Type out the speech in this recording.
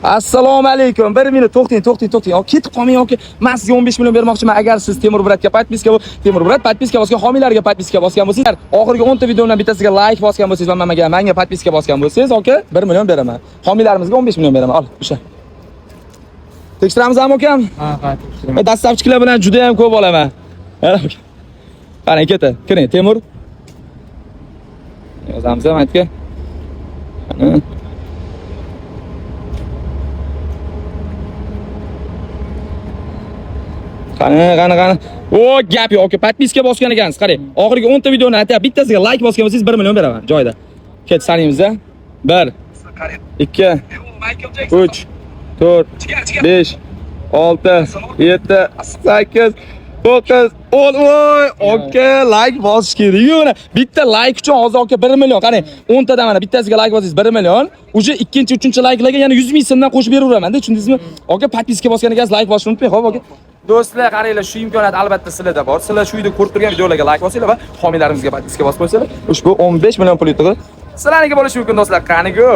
Assalomu alaykum. Bir minut to'xting, to'xting, to'xting. Yo, ketib qolmang yoki men sizga 15 million bermoqchiman. Agar siz Temur Bratga подписка bo'lib, Temur Brat подписка bosgan homiylarga подписка bosgan bo'lsangiz, oxirgi 10 ta videomdan bittasiga like bosgan bo'lsangiz va menga подписка bosgan bo'lsangiz, aka 1 million beraman. Homiylarimizga 15 million beraman. Ol, o'sha. Tekshiramizmi akam? Ha, ha, tekshiraman. Доставщик lar bilan juda ham ko'p olaman. Mana aka. Qarang, ketdi. Kiring, Temur. Yozamiz ham aytga. Qani. Qani, qani, qani. O, gap yo'q, aka, подписка bosgan ekansiz. Qarang, oxirgi 10 ta videoni aytyapti, bittasiga like bosgan bo'lsangiz 1 million beraman joyida. Ket, sanaymiz a. 1 2 3 4 5 6 7 8 9 10. Voy, aka, like bosish kerak. Mana bitta like uchun hozir aka 1 million. Qarang, 10 tadan mana bittasiga like bossangiz 1 million. Уже ikkinchi, uchinchi likelarga yana 100 ming so'mdan qo'shib beraveraman-da, tushundingizmi? Aka, подписка bosgan ekansiz, like bosishni unutmang, xo'p, aka. Do'stlar, qaranglar, shu imkoniyat albatta sizlarda bor. Sizlar shu uyda ko'rib turgan videolarga like bosinglar va homiylarimizga подписка bosib qo'ysanglar, ushbu 15 million pul yutug'i sizlarniki bo'lishi mumkin, do'stlar. Qani go.